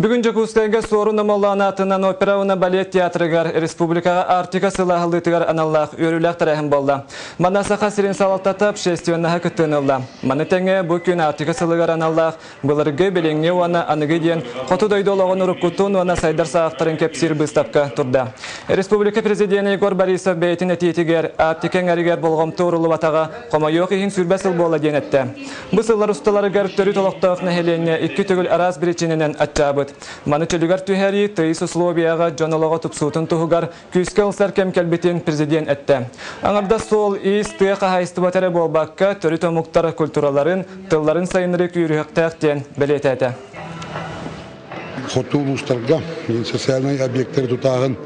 Бүгүн Дьокуускайга Суорун Омоллоон аатынан опера уонна балет театрыгар республикаҕа Арктика сыла аһыллыытыгар аналлаах үөрүүлээх тэрээһин буолла. Манна Саха сирин салалтата общественноһа кыттыыны ылла. Маны тэҥэ бу күн Арктика сылыгар аналлаах былыргы, билиҥҥи уонна аныгы диэн хоту дойду олоҕун уруккутун уонна сайдар саҕахтарын кэпсиир быыстапка турда. Республика президенэ Егор Борисов бэйэтин этиитигэр Арктика эҥэригэр болҕомто ууруллубатаҕа хомойуох иһин 20 сыл буолла диэн эттэ. Бу сыллар усталарыгар төрүт олохтоох нэһилиэнньэ икки төгүл араас биричиинэнэн аччаабыт. Маны чөлүгэр түһэрии тыйыс условияҕа дьон олоҕо тупсуутун туһугар күүскэ ылсар кэм кэлбитин президент эттэ. Аҥардас суол-иис тыа хаһаайыстыбата эрэ буолбакка, төрүт омуктар культураларын, тылларын сайыннарыы күүрүөхтээх диэн бэлиэтээтэ. Хоту улуустарга социальнай объекттары тутааһын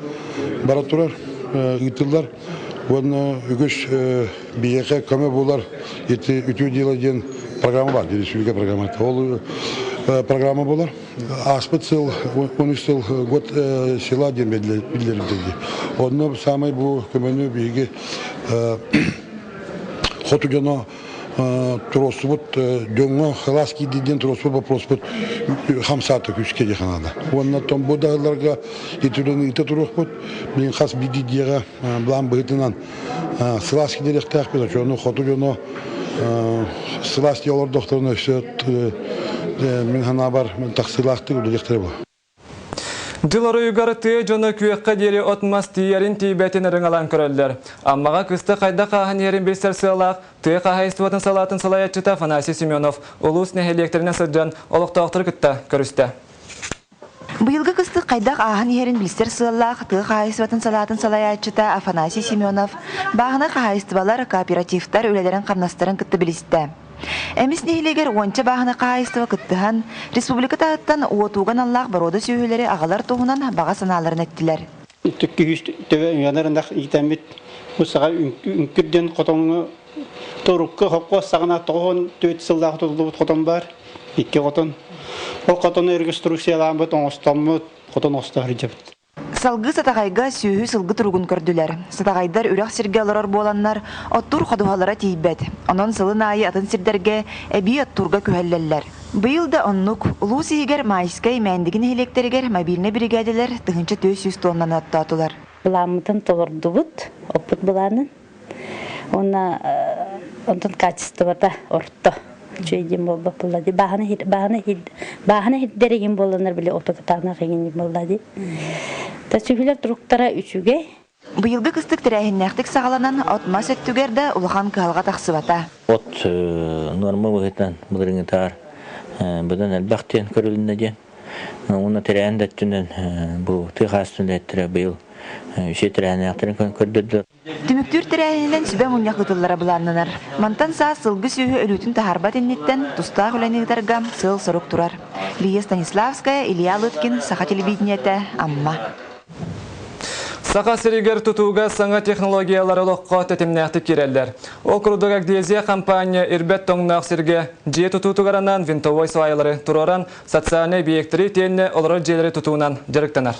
бара турар, ыытыллар. Уонна үгүс биһиэхэ көмө буолар ити үтүө дьыала диэн программа бар, республика программата. Ол программа буолар. Ааспыт сыл, 13 сыл год села диэн биллэрилди. Онно самай бу көмөнү биһиги хоту дьоно туруорсубут дьоҥҥо халаас киирди диэн туруорсубут боппуруоспут хамсаата күүскэ дии санаата. Уонна оттон бу даһылларга итилэн ыыта туруохпут. Билин хас биирдии дьиэҕэ былаан быһыытынан сылаас киириэхтээхпит. Оччону хоту дьоно сылаас дьиэ олордохторуна өссө мин санаабар тахсыылаахтык үлэлиэхтэрэ буолуо. Дьыл оройугар тыа дьоно күөххэ диэри от-мас тиийэрин тиийбэтин ырыҥалаан көрөллөр. Аммаҕа кыста хайдах ааһан иһэрин билсэр сыалаах тыа хаһаайыстыбатын салаатын салайааччыта Афанасий Семенов улуус нэһилиэктэринэн сылдьан олохтоохтору кытта көрүстэ. Быйылгы кыстык хайдах ааһан иһэрин билсэр сыаллаах тыа хаһаайыстыбатын салаатын салайааччыта Афанасий Семенов бааһынай хаһаайыстыбалар, кооперативтар үлэлэрин-хамнастарын кытта билистэ. Эмис нэһилиэгэр уонча бааһынай хаһаайыстыба кыттыһан, республика таһыттан уотууга аналлаах боруода сүөһүлэри аҕалар туһунан баҕа санааларын эттилэр. Түккүһүс төбө ыанар ынах иитэммит бу саҕа үҥкүр диэн хотоҥҥо торукка хоппуос саҕана 94 сыллаах тутуллубут хотон баар, икки хотон. Ол хотону реконструкциялааммыт, оҥостоммут, хотон оҥосто сылдьабыт. Салгыы Сатаҕайга сүөһү-сылгы туругун көрдүлэр. Сатаҕайдар үрэх сиргэ олорор буоланнар, оттуур ходуһалара тиийбэт. Онон сылын аайы атын сирдэргэ эбии оттуурга күһэллэллэр. Быйыл да оннук. Улуус иһигэр Майскай, Мээндиги нэһилиэктэригэр мобильнай биригээдэлэр 1400 туоннаны оттоотулар. Былааммытын толордубут, оппут былаанын. Уонна онтон качествота орто. Үчүгэй диэн буолбат буолла дии. Бааһына бааһына бааһына иһирдэр игин буолланнар били ото кытаанах игин буолла дии. Та сүһүлэр туруктара үчүгэй. Быйылгы кыстык тэрээһиннээхтик саҕаланан, от-мас өттүгэр да улахан кыһалҕа тахсыбата. От нуорма быһыытынан былырыҥҥытаар быдан элбэх диэн көрүлүннэ диэн. Уонна тэрээһин да өттүнэн бу тыа хаһаайыстыбатын үлэһиттэрэ быйыл үчүгэй тэрээһиннээхтэрин көрдөрдүлэр. Түмүктүүр тэрээһининэн сүбэ мунньах ыытыллара былааннанар. Мантан саас сылгы сүөһү өлүүтүн таһаарбат инниттэн тустаах үлэни ыытарга сыал-сорук турар. Лия Станиславская, Илья Лыткин, Саха телевидениетэ, Амма. Саха сиригэр тутууга саҥа технологиялар олоххо тэтимнээхтик киирэллэр. Ол курдук Агдезия компания ирбэт тоҥноох сиргэ дьиэ тутуутугар анаан винтовой сваялары туруоран социальнай объектэри итиэннэ олорор дьиэлэри тутуунан дьарыктанар.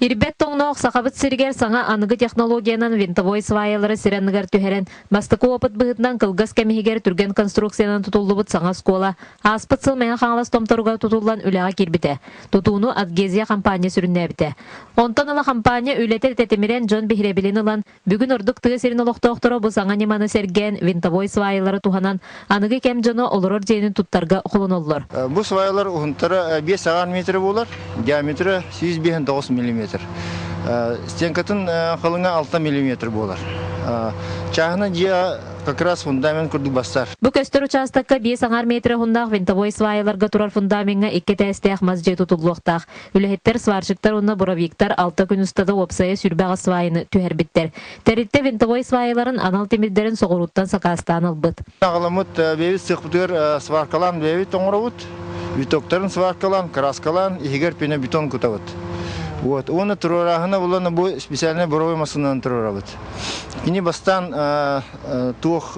Ирбэт тоҥноох Сахабыт сиригэр саҥа аныгы технологиянан винтовой сваялары сир анныгар түһэрэн, бастакы опыт быһыытынан кылгас кэм иһигэр түргэн конструкциянан тутуллубут саҥа оскуола ааспыт сыл Мэҥэ Хаҥалас Томторугар тутуллан үлэҕэ киирбитэ. Тутууну Адгезия хампаанньа сүрүннээбитэ. Онтон ыла хампаанньа үлэтэ тэтимирэн дьон биһирэбилин ылан, Бүгүн ордук тыа сирин олохтоохторо бу саҥа ньыманы сэргээн, винтовой сваялары туһанан, аныгы кэм дьоно олорор дьиэни туттарга холоноллор. Бу сваялар уһунтара 5 метр буолар, диаметра 159 миллиметр. Стенкатын халыҥа 6 миллиметр буолар. Чааһына дьиэ как раз фундамент курдук бастар. Бу көстөр учаастакка 5,5 метр уһуннаах винтовой сваяларга турар фундамеҥҥа икки этээстээх мас дьиэ тутуллуохтаах. Үлэһиттэр, сварщиктар уонна буровиктар алта күн устата уопсайа 28 свайаны түһэрбиттэр. Тэрилтэ винтовой сваяларын анал тимирдэрин соҕурууттан сакаастаан ылбыт. Аҕаламмыт бэйэбит сыахпытыгар сваркалаан бэйэбит оҥоробут. Битоктарын сваркалаан, краскалаан, иһигэр пенобетон кутабыт. Вот. Уонна туруорааһына булан бу специальный буровой массыынанан туруорабыт. Кини бастаан туох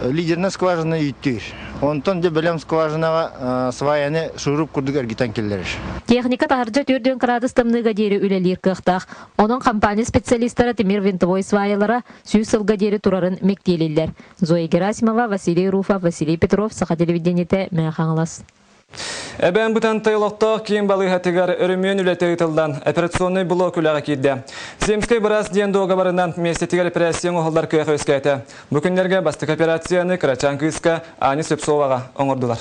лидерная скважина үүттүүр. Онтон дьэ бэлэм скважинаҕа сваяны шуруп курдук эргитэн киллэрэр. Техника таһырдьа 40 кыраадыс тымныыга диэри үлэлиир кыахтаах. Онон компания специалистара тимир винтовой сваялара 100 сылга диэри турарын мэктиэлииллэр. Зоя Герасимова, Василий Руфов, Василий Петров, Саха телевидениетэ, Мэҥэ Хаҥалас. Эбээн Бытантай олохтоох киин балыыһатыгар өрөмүөн үлэтэ ыытыллан, операционнай блок үлэҕэ киирдэ. Земскэй быраас диэн дуогабарынан миэстэтигэр операция оҥоһуллар кыах үөскээтэ. Бу күннэргэ бастакы операцияны кырачаан кыыска Аня Слепцоваҕа оҥордулар.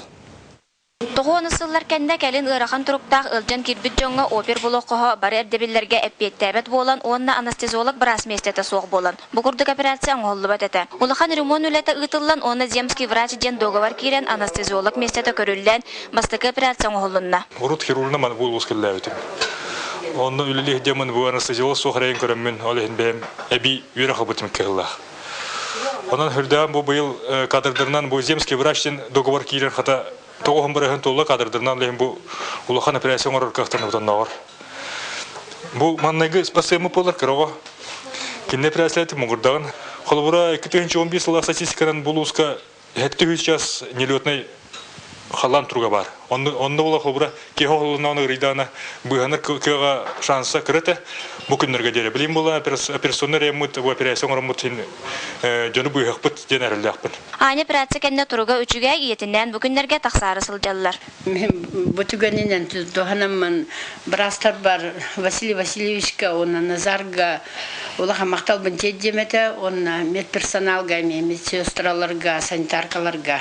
Тоҕуонус сыллар кэннэ кэлин ыарахан туруктаах ыалдьан киирбит дьоҥҥо опер блок-хоһо бары ирдэбиллэргэ эппиэттээбэт буолан уонна анестезиолог быраас миэстэтэ суох буолан, Бу курдук операция оҥоһуллубат этэ. Улахан ремонт үлэтэ ыытыллан уонна земский врач диэн дуогабар киирэн анестезиолог миэстэтэ көрүллэн, бастакы операция оҥоһуллунна. Урут хирургынан бу улууска үлэлээбитим. Онно үлэлиэх диэммин бу анестезиолог суох эрэйин көрөммүн, ол иһин бэйэм эбии үөрэх ылбытым кыһыллаах. Онон үрдээн бу быйыл кадрдарынан бу земский врач диэн договор киирэн хата тоҕуһун бырыһын туолла кадрдарынан ол иһин бу улахан операция оҥорор кыахтанабыт оннооҕор. Бу манныгы спасыаммыт буолар кыра Кинини операциялааты муҥурдаҕын. Холобура, 2011 сыллаах статистиканан бу улууска 700 час нелетнай халлаан туруга баар. Онно онно була холобура киһи оһолуннаҕына ыарыйдаҕына быыһанар кыаҕа шанса кыра этэ. Бу күннэргэ диэри. Билигин була операционнай реммут бу операция оҥороммут иһин дьону быыһахпыт диэн эрэллээхпин. Аня операция кэннэ туруга үчүгэй, ийэтинээн бу күннэргэ тахсаары сылдьаллар. Бу түгэнинэн туһанаммын быраастарбар Василий Васильевичка уонна Назарга улахан махталбын тиэрдиэм этэ уонна медперсоналга эмиэ медсестраларга, санитаркаларга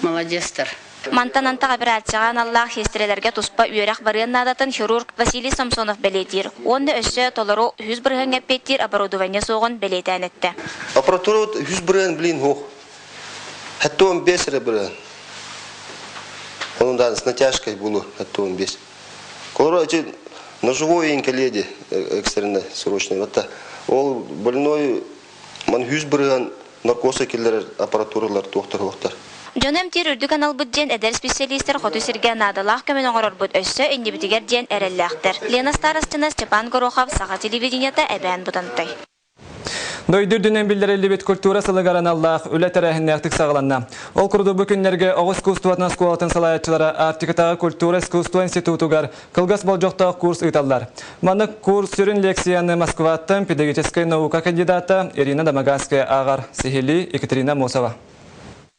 молодецтар. Мантан антах операцияҕа аналлаах сиэстэрэлэргэ туспа үөрэх барыан наадатын хирург Василий Самсонов бэлиэтиир уонна өссө толору 100% эппиэттиир оборудование суоҕун бэлиэтээн эттэ. Аппаратура 100% блин суох. 75 эрэ бырыан. Onun да с натяжкой булу 75. Короче, ножевой инкаледи экстренно срочный. Вот ол больной ман 100 бырыан наркоза киллэрэр аппаратуралар туохтар туохтар. Дьону эмтиир үрдүк аналбыт диэн эдэр специалистэр хоту сиргэ наадалаах көмөнү оҥорорбут өссө иннибитигэр диэн эрэллээхтэр. Лена Старостина, Степан Горохов, Саха телевидениета, Эбээн Бутантай. Дойду үрдүнэн биллэриллибит культура сылыгар аналлаах үлэ тэрээһиннээхтик саҕаланна. Ол курдук бу күннэргэ оҕо искусствотын оскуолатын салайааччылара Арктикатааҕы культура искусство институтугар кылгас болдьохтоох курс ыыталлар. Манна курс сүрүн лекцияны Москваттан педагогическай наука кандидата Ирина Домогацкая ааҕар. Сиһилии Екатерина Мосова.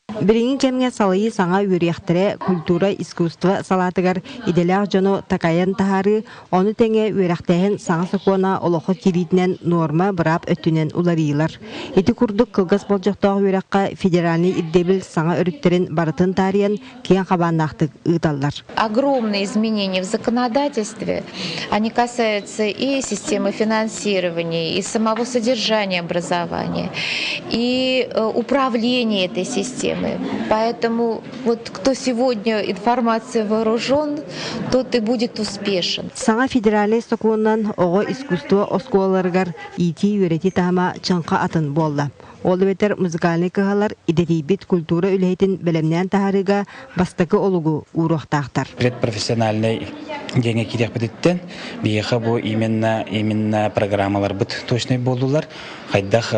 Билиҥҥи кэмҥэ салайыы саҥа үөрүйэхтэрэ культура, искусство салаатыгар идэлээх дьону такайан таһаарыы, ону тэҥэ үөрэхтээһин саҥа сокуона олоххо киириитинэн нуорма быраап өттүнэн уларыйыылар. Ити курдук кылгас болдьохтоох үөрэххэ федеральнай ирдэбил саҥа өрүттэрин барытын таарыйан киэҥ хабааннаахтык ыыталлар. Огромные изменения в законодательстве, они касаются и системы финансирования, и самого содержания образования, и управления этой системой. Поэтому вот кто сегодня информацией вооружен, тот и будет успешен. Саҥа федеральнай сокуонунан оҕо искусство оскуолаларыгар иитии-үөрэтии таһыма чыҥха атын буолла. Ол эбэтэр музыкальнай кыһалар идэтийбит культура үлэһитин бэлэмнээн таһаарыыга бастакы олугу ууруохтаахтар. Предпрофессиональнай диэҥэ киириэхпититтэн биһиэхэ бу именно именно программаларбыт точнай буоллулар. Хайдах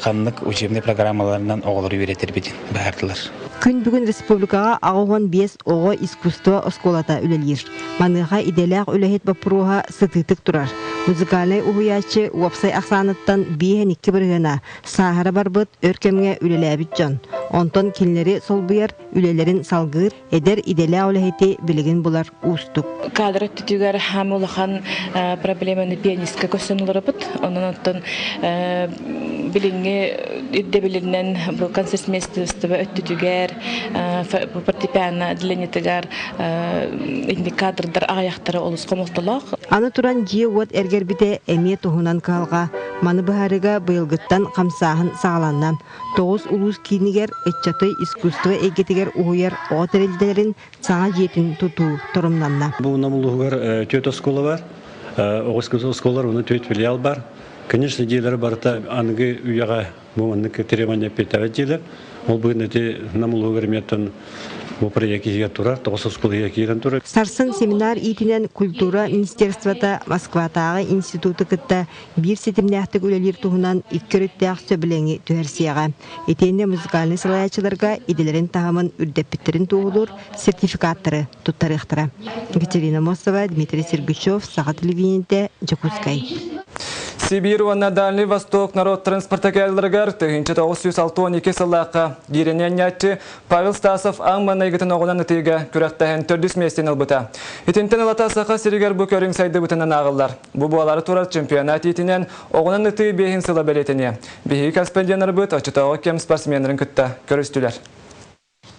ханнык учебный программаларынан оҕолору үөрэтэрбитин быһаардылар. Күн бүгүн республикаҕа 85 оҕо искусство оскуолата үлэлиир. Маныаха идэлээх үлэһит боппуруоһа сытыытык турар. Музыкальнай уһуйааччы уопсай ахсааныттан 5-2 бырыһыана сааһыра барбыт өр кэмҥэ үлэлээбит дьон. Онтон кинилэри солбуйар, үлэлэрин салгыыр эдэр идэлээх үлэһити билигин булар уустук. Кадр өттүтүгэр хаам улахан проблеманы пианистка көстөн олоробут. Онон оттон билиҥҥи ирдэбилинэн бу концертмейстерство өттүтүгэр фортепиано отделениетыгар инник кадрдар аҕыйахтара олус хомолтолоох. Аны туран дьиэ-уот эргэрбитэ эмиэ туһунан кыһалҕа. Маны быһаарыыга быйылгыттан хамсааһын саҕаланна. Тоҕус улуус киинигэр ыччаты искусство эйгэтигэр уһуйар оҕо тэрилтэлэрин саҥа дьиэтин тутуу торумнанна. Бу Нам улууһугар түөрт оскуола бар. Оҕо искусство оскуолалар уонна түөрт филиал бар. Конечно, дьиэлэр барыта аныгы үйэҕэ Бу маннык требование эппиэтээбэт диилэр. Ол быһын ити Нам улууһугар эмиэттэн бу проект иһигэр турар, тоҕус оскуола иһигэр киирэн турар. Сарсын семинар иитинэн культура министерствота Москватааҕы институту кытта биир ситимнээхтик үлэлиир туһунан икки өрүттээх сөбүлэҥи түһэрсиэҕэ. Итиэннэ музыкальнай салайааччыларга идэлэрин таһымын үрдэппиттэрин туоһулуур сертификаттары туттарыахтара. Екатерина Мосова, Дмитрий Сергучев, Саха телевидениетэ, Дьокуускай. Сибиир уонна Дальний Восток норуоттарын спартакиадаларыгар 1962 сыллаахха гиирэни анньааччы Павел Стасов аан маҥнайгытын оҕунан ытыыга күрэхтэһэн төрдүс миэстэни ылбыта. Итинтэн ылата Саха сиригэр бу көрүҥ сайдыбытынан ааҕыллар. Бу буолаары турар чемпионат иитинэн оҕунан ытыы биэһин сыла бэлиэтэниэ. Биһиги корреспонденнарбыт оччотооҕу кэм спортсменнарын кытта көрүстүлэр.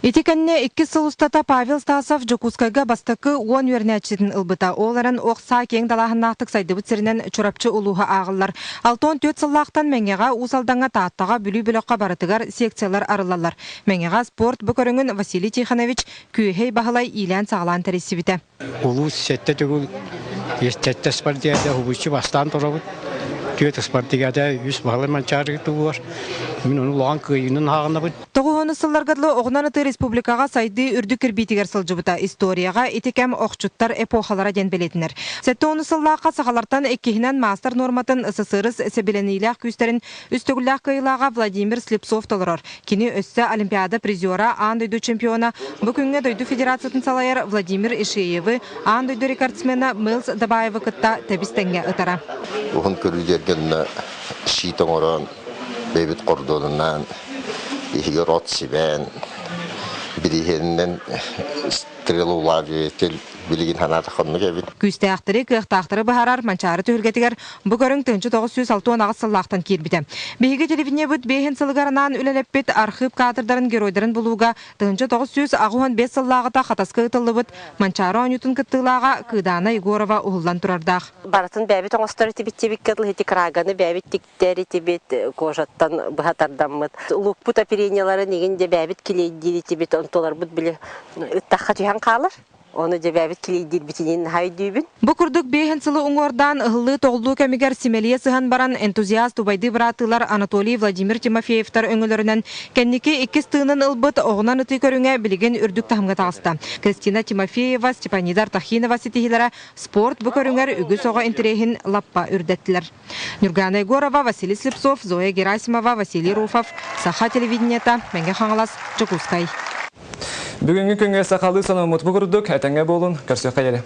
Ити кэннэ иккис сыл устата Павел Стасов Дьокуускайга бастакы уон үөрэнээччитин ылбыта. Ол эрэн ох саа киэҥ далааһыннаахтык сайдыбыт сиринэн Чурапчы улууһа ааҕыллар. 64 сыллаахтан Мэҥэҕэ, Уус Алдаҥҥа, Тааттаҕа, Бүлүү бөлөххө барытыгар секциялар арыллаллар. Мэҥэҕэ спорт бу көрүҥүн Василий Тихонович Күөһэй Баһылай иилээн-саҕалаан тэрийсибитэ. Улуус сэттэ төгүл сэттэ спартакиада уһугуччу бастаан турабыт. Түөрт спартакиада үс Баһылай Манчаарыга тугугар. Мин ону улахан кыайыынан ааҕынабын. Тоҕуһуону сылларга дылы оҕунан ытыы республикаҕа сайдыы үрдүк кирбиитигэр сылдьыбыта. Историяҕа ити кэм охчуттар эпохалара диэн бэлиэтэнэр. Сэттэ уону сыллаахха сахалартан иккиһинэн маастар нуорматын СССР сэбилэниилээх күүстэрин үс төгүллээх кыайыылааҕа Владимир Слепцов толорор. Кини өссө Олимпиада призера, аан дойду чемпиона, бу күҥҥэ дойду федерациятын салайар Владимир Ишеевы, аан дойду рекордсмена Мэлс Дабаевы кытта тэбис-тэҥҥэ ытара. Уһун көрүүлэргэ онно щит оҥорон, бэйэбит кордонунан, иһигэр от сибээн, бирииһинэн стрелоулавливатель билигин санаатахха оннук эбит. Күүстээхтэри, кыахтаахтары быһаарар Манчаары түһүлгэтигэр бу көрүҥ 1968 сыллаахтан киирбитэ. Биһиги телевидениебыт биэһин сылыгар анаан үлэлэппит архыып кадрдарын геройдарын булууга 1985 сыллааҕыта Хатаска ыытыллыбыт Манчаары оонньуутун кыттыылааҕа Кыыдаана Егорова уһуллан турардаах. Барытын бэйэбит оҥостор этибит диэбиккэ дылы ити краганы бэйэбит тиктэр этибит, кожаттан быһа тардаммыт. Луукпут оперенияларын игин дьэ бэйэбит килиэйдиир этибит, онтуларбыт били ыттахха түһэн хаалар. Ону дьэбээбит килийдиирбитинин наһаа өйдүүбүн. Бу курдук биэһин сылы уҥуордаан ыһыллыы-тоҕуллуу кэмигэр симэлийэ сыһан баран энтузиаст убайдыы бырааттыылар Анатолий Владимир Тимофеевтар өҥөлөрүнэн кэнники иккис тыынын ылбыт оҕунан ытыы көрүҥэ билигин үрдүк таһымҥа таҕыста. Кристина Тимофеева, Степанида Артахинова ситиһиилэрэ спорт бу көрүҥэр үгүс оҕо интэриэһин лаппа үрдэттилэр. Нюргана Егорова, Василий Слепцов, Зоя Герасимова, Василий Руфов, Саха телевидениета, Мэҥэ Хаҥалас, Дьокуускай. Бүгүҥҥү күҥҥэ сахалыы сонуммут бу курдук, этэҥҥэ буолун, көрсүөххэ диэри.